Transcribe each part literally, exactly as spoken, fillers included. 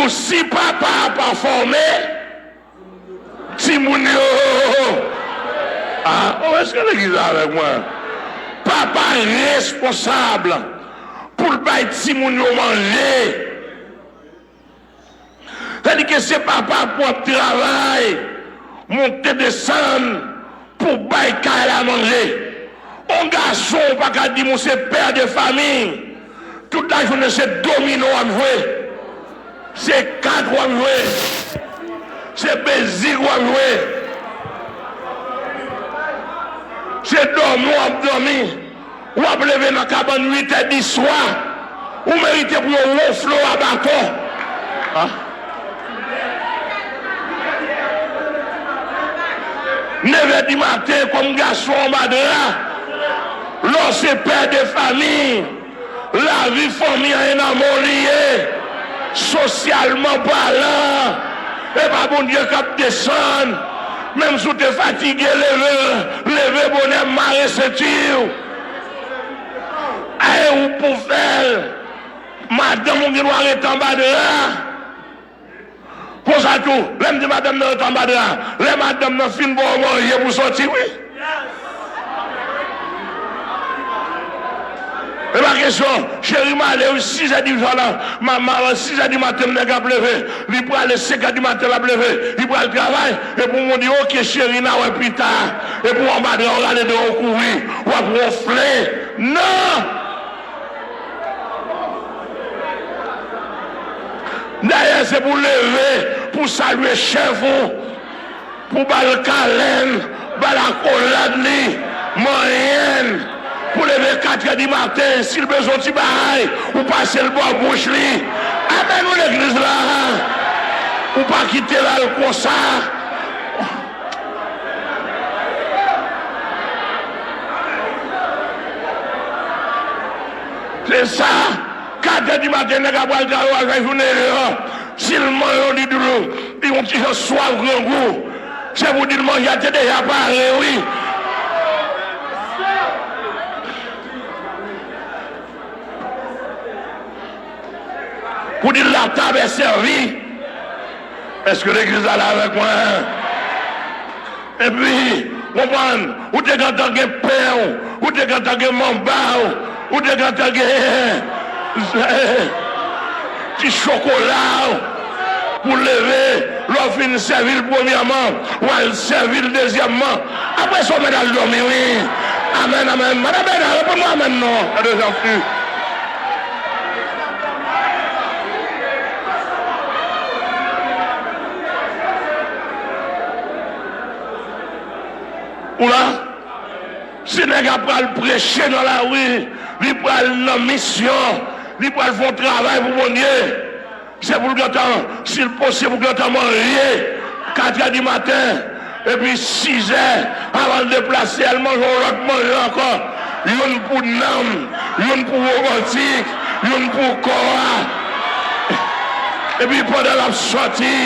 Si papa a pa fòme, timoun yo. Ah, oh, èske legliz la avèk mwen? Papa responsab pou l bay timoun yo manje. Sètadi ke se papa pou ap travay, monte desann, pou bay kay la manje. On gason ou pa ka di m ou se pè de fami. Tout lajounen se domino w ap jwe. Se kat w ap jwe. Se bezik w ap jwe. Se dòmi w ap dòmi. W ap leve nan kabann uit è di swa. Ou merite pou yo wonfle w a baton. Ah. Nèf è di maten, kòm gason anba dra, lè w se pè de fami, lavi fanmi an nan men w li ye. Sosyalman palan, e pa Bondye k ap desann. Menm si w te fatige, leve, leve bonè, mare senti w. Aye ou pou fè l. Madanm ou gen dwa rete anba dra. Konsa tou, lè m di madanm nan rete anba dra, lè madanm nan fin ba w manje pou soti, wi. E pa kesyon, cheri m ale, wi, sis è di swa la, ma, ma, sis è di maten, nèg ap leve, li prale, senk è di maten, l ap leve, li pral travay, epi w di, oke, cheri, n a wè pita, epi w anba dra, w rale dra, w kouri, w ap wonfle. Non! Dayè, se pou leve, pou salye chèf ou, pou ba l kalèn, ba l akolad li, manyen l, pou leve katrè di maten, si l bezwen yon ti bagay, ou pase l bò bouch li. Amèn, ou legliz la, ou pa kite l al konsa. Se sa, katrè di maten, nèg la pral travay, w al fè jounen deyò. Si l manyen w, li di w, li yon ti jan swaf, grangou. Se pou di l manje a te deja pare, wi. Pou di l latab è sèvi. Èske legliz la la avèk mwen? Epi, konprann, ou te gentan gen pen w, ou te gentan gen manba w, ou te gentan gen ti chokola w pou leve. Lè w fin sèvi l premyèman, w al sèvi l dezyèmman. Apre sa, w mèt al dòmi, wi. Amèn, amèn. Madan Bèna, reponn mwen amèn non. Gade jan fi. Ou la? Si nèg la pral preche nan lari, li pral nan misyon, li pral fè yon travay pou Bondye, se pou l gentan, si l posib, pou l gentan manje katrè di maten, epi sizè, avan l deplase al manje yon lòt manje ankò, youn pou nanm, youn pou womantik, youn pou kò a. Epi pandan l ap sòti,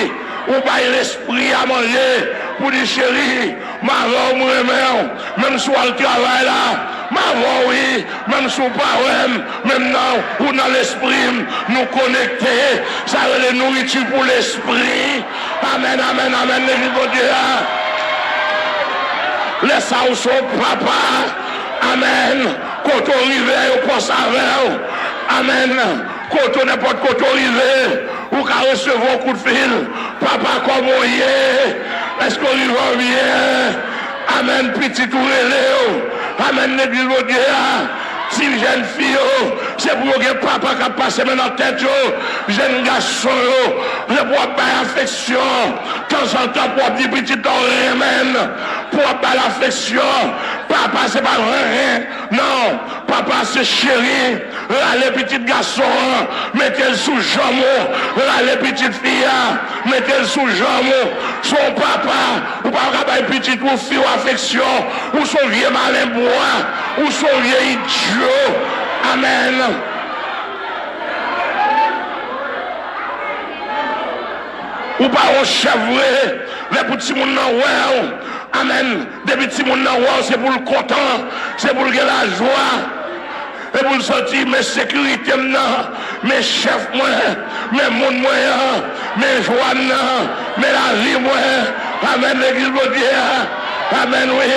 ou bay lespri a manje, pou di, cheri, m avè w, m renmen w. Menm si w al travay la, m avè w, wi. Menm si w pa wè m, menm nan, ou nan lespri m, nou konekte. Sa rele nouriti pou lespri. Amèn, amèn, amèn, legliz Bondye a. Lè sa ou se yon papa. Amèn. Kote w rive, yo panse avè w. Amèn. Kote w, nenpòt kote w rive, ou ka resevwa yon kout fil. Papa, kòman w ye? Èske w rive byen? Amèn. Pitit ou rele w. Amèn. Legliz Bondye a, ti jèn fi yo, se pou yo gen papa k ap pase men nan tèt yo. Jèn gason yo, se pou w ap bay afeksyon. Tanzantan, pou w ap di pitit la w renmen l, pou w ap ba l afeksyon. Papa, se pa renmen, non. Papa, se cheri. Rale pitit gason an, mete l sou janm ou. Rale pitit fi a, mete l sou janm ou. Se yon papa, ou pa ka bay pitit ou, fi w afeksyon. Ou se yon vye malenbwa, ou se yon vye idyo. Amèn. Ou pa yon chèf vre, lè pou timoun nan wè w. Amèn. Depi timoun nan wè w, se pou l kontan, se pou l gen lajwa. E pou l santi, men sekirite m nan, men chèf mwen, men moun mwen an, Men jwa m nan, men lavi mwen. Amèn, legliz Bondye a. Amèn, wi.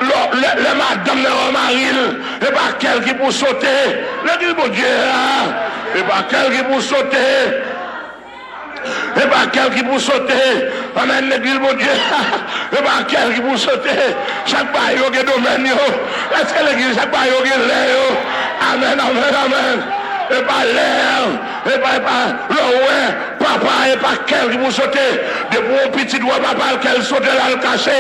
Lè, lè, lè madanm nan wè mari l, e pa kè l ki pou sote. Legliz Bondye a. E pa kè l ki pou sote. E pa kè l ki pou sote. Amèn, legliz Bondye a. E pa kè l ki pou sote. Chak bagay yo gen domèn yo. Èske legliz, chak bagay yo gen lè yo? Amèn, amèn, amèn. E pa lè, e pa, e pa, lè w wè papa, e pa kè l ki pou sote. Depi yon pitit wè papa l, kè l sote, l al kache.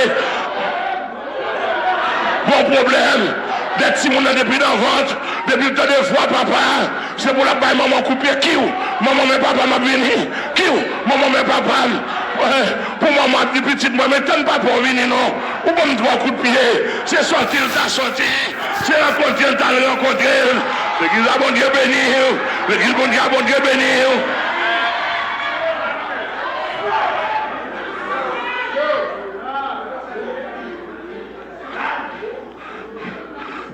Bon pwoblèm. De timoun nan depi nan vant, depi l tande vwa papa, se pou l ap bay manman kout pye. Kiw, manman, men papa m ap vini. Kiw, manman, men papa m. Eh, pou manman ap di pitit mwen, men tann papa w vini non. Ou ban m twa kout pye. Se sòti l ta sòti. Se rankontre l t al rankontre l. Legliz la Bondye beni w. Legliz Bondye a Bondye beni w.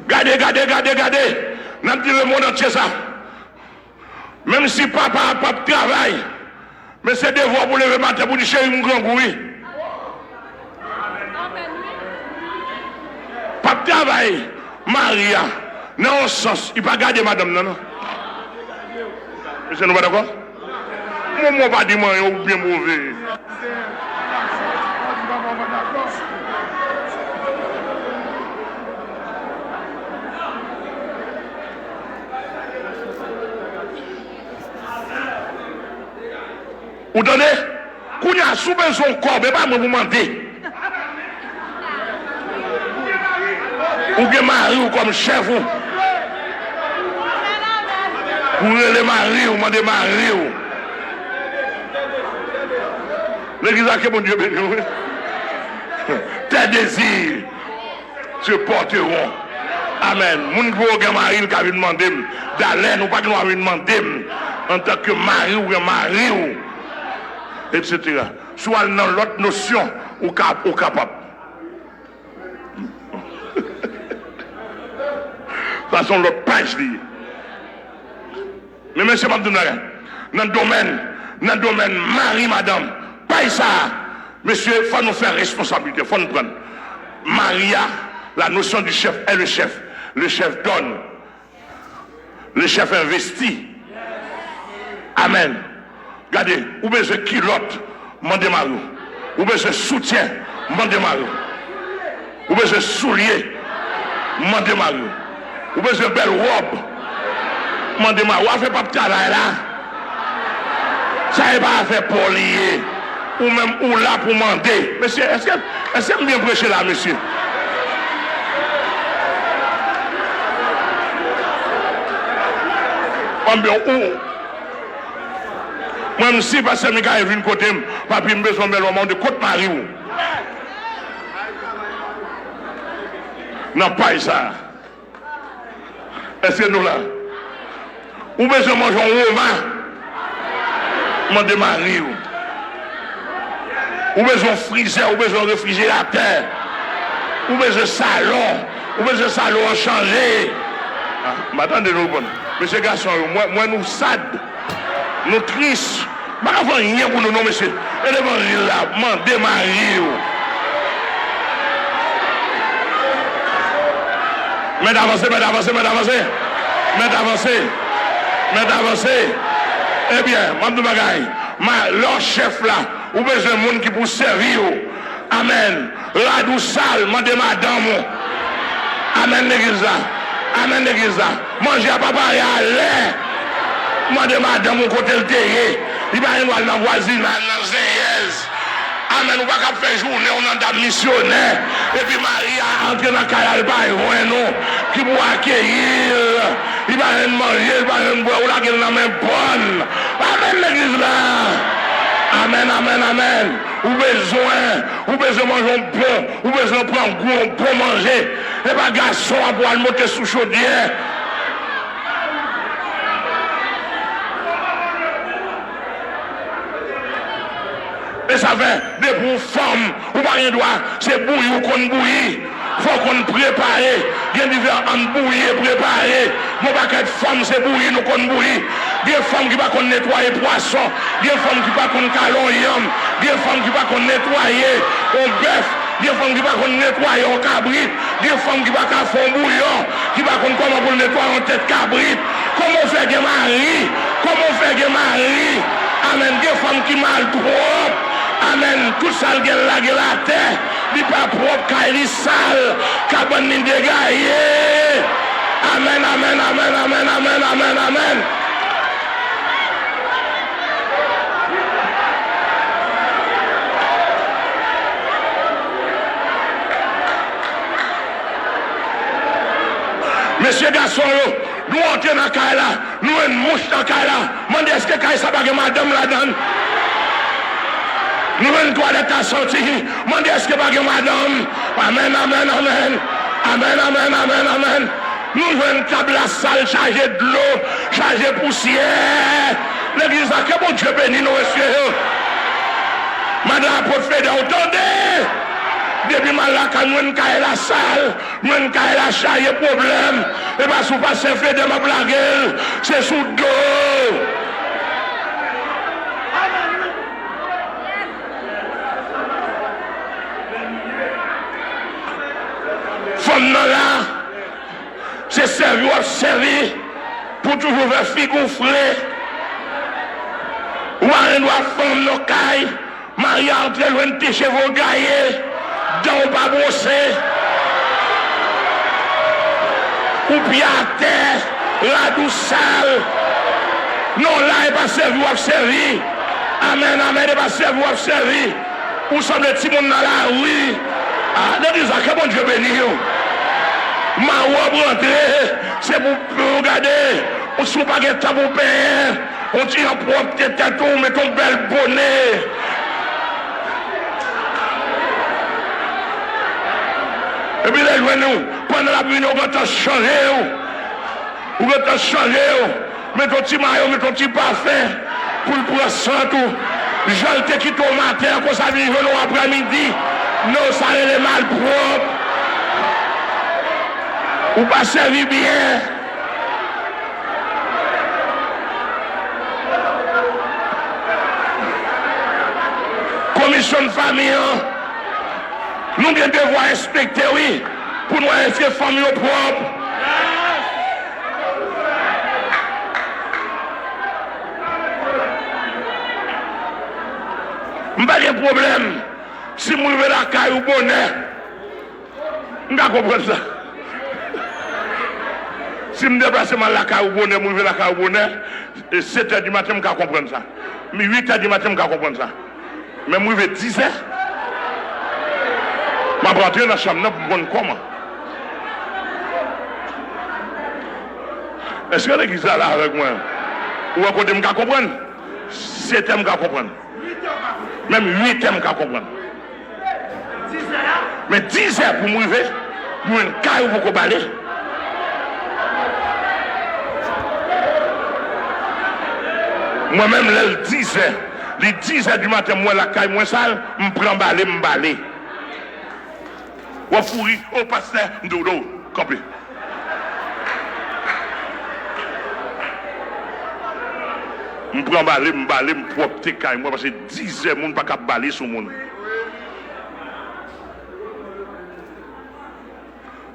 Gade, gade, gade, gade. N ap di lemonn antye sa. Menm si papa a p ap travay, men se devwa w pou leve maten pou di, cheri, m grangou wi. P ap travay, mari a, nan yon sans, li pa gade madanm nan, non. Mesye, nou pa dakò? Mwen, mwen pa di m anyen, ou byen move. Ou tande? Kounye a, si w bezwen yon kòb, e pa mwen pou mande. Ou gen mari w kòm chèf ou. Ou rele mari w, mande mari w. Legliz la, ke Bondye beni w. Tes désirs te porteront. Amèn. Moun ki poko gen mari, l ka vin mande m. Dalèn, ou pa gen dwa vin mande m. Antanke mari, ou gen mari w, etsetera. Si w al nan lòt nosyon, ou ka, ou kapab. Sa se yon lòt paj li ye. Men mesye, m ap di w bagay. Nan domèn, nan domèn mari, madanm, paj sa a, mesye, fò nou fè responsablite, fò nou pran. Mari a, la notion du chef est le chef. Le chef donne. Le chef investit. Amèn. Gade, ou bezwen kilòt, mande mari w. Ou bezwen soutyen, mande mari w. Ou bezwen soulye, mande mari w. Ou bezwen bèl wòb, mande mari w. Afè p ap travay la. Sa e pa afè pa w li ye. Ou menm, ou la pou mande. Mesye, èske, èske m byen preche la, mesye? Mwen, m byen, ou, Mwen, m si pastè Mikael vin kote m, papi, m bezwen bèl wòb, mande kot mari w. Nan paj sa a. Èske nou la? Ou bezwen manje yon woma? Mande mari w. Ou bezwen yon frizè, ou bezwen yon refrijeratè. Ou bezwen salon, ou bezwen salon an chanje. Ah, m pa tande nou bon. Mesye gason yo, mwen, mwen nou sad. Nou tris. M pa ka fè anyen pou nou non, mesye. E levanjil la, mande mari w. Mèt avanse, mèt avanse, mèt avanse. Mèt avanse. Mèt avanse. Ebyen, m ap di w bagay. Ma, lè w chèf la, ou bezwen moun ki pou sèvi w. Amèn. Rad ou sal, mande madanm ou. Amèn legliz la. Amèn legliz la. Manje a pa pare alè. Mande madanm ou kote l te ye. Li pa gen dwa al nan vwazinay, nan zenyèz. Amèn. Ou pa ka ap fè jounen w nan dam misyonè. Epi mari a antre nan kay la, li pa jwenn ou. Ki pou akeyi l. Li pa jwenn manje, li pa jwenn bwè. Ou lage l nan men bòn. Amèn legliz la. Amèn, amèn, amèn. Ou bezwen, ou bezwen manje yon bon, ou bezwen pran gou yon bon manje. E pa gason an pou al monte sou chodyè. E sa fè, depi w fanm, ou pa gen dwa, se bouyi ou konn bouyi. Fò w konn prepare. Gen diferans ant bouyi e prepare. Gon pakèt fanm, se bouyi nou konn bouyi. Gen fanm ki pa konn netwaye pwason. Gen fanm ki pa konn kale yon yanm. Gen fanm ki pa konn netwaye yon bèf. Gen fanm ki pa konn netwaye yon kabrit. Gen fanm ki pa ka fè yon bouyon, ki pa konn kòman pou l netwaye yon tèt kabrit. Kòman w fè gen mari? Kòman w fè gen mari? Amèn. Gen fanm ki malpwòp. Amèn. Tout sa l gen lage l atè. Li pa pwòp, kay li sal, kabann li degaye. Amèn, amèn, amèn. Mesye, gason yo, nou antre nan kay la, nou jwenn mouch nan kay la. Mande èske kay sa pa gen madanm ladan l. Nou jwenn twalèt la santi. Mande èske pa gen madanm. Amèn, amèn, amèn. Amèn, amèn, amèn, amèn. Nou jwenn tab la sal, chaje dlo, chaje pousyè. Legliz la, ke Bondye beni nou, mesye yo. Madan apot Fedè, ou tande? Depi m al lakay, m jwenn kay la sal, m jwenn kay la chaje pwoblèm. E pa sou pastè Fedè m ap lage l, se sou do. Fanm nan la, se sèvi w ap sèvi pou toujou fè figi w fre. Ou pa gen dwa fanm nan kay, mari a antre jwenn ti cheve w gaye, dan w pa bwose, ou pye atè, rad ou sal. Non, la e pa sèvi w ap sèvi. Amèn, amèn, e pa sèvi w ap sèvi. Ou sanble timoun nan lari. A, legliz la, ke Bondye beni w. Mawòb rantre, se pou, pou w gade. Ou, si w pa gen tan pou w penyen, yon ti jan pwòpte tèt ou, met yon bèl bonè. Epi lè l jwenn ou, pandan l ap vini, ou gentan chanje w. Ou gentan chanje w. Met yon ti mayo, met yon ti pafen pou l pran sant ou. Jan l te kite w maten an, konsa vin jwenn ou aprèmidi. Non, sa rele malpwòp. Ou pa sèvi byen. Komisyon fanmi an, nou gen devwa enspekte, wi, pou n wè èske fanm yo pwòp. M pa gen pwoblèm si m rive lakay ou bonè. M ka konprann sa. Si m deplase m al lakay ou bonè, m rive lakay ou bonè, e sèt è di maten, m ka konprann sa. M uit è di maten, m ka konprann sa. Men m rive dizè, m ap rantre nan chanm nan pou m konn kòman. Èske legliz la la avèk mwen? Ou wè kote m ka konprann? Sèt è m ka konprann. Menm uit è m ka konprann. Men dizè pou m rive, mwen kay ou poko bale. Mwen menm, lè l dizè, li dizè di maten, mwen lakay mwen sal, m pran bale, m bale. W ap kouri, o pastè, m di w, do, kanpe. M pran bale, m bale, m pwòpte kay mwen, paske dizè moun pa ka bale sou moun.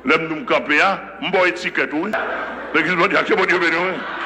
Lè m di w m kanpe a, m ba w etikèt ou, wi. Legliz Bondye a, ke Bondye beni w, wi.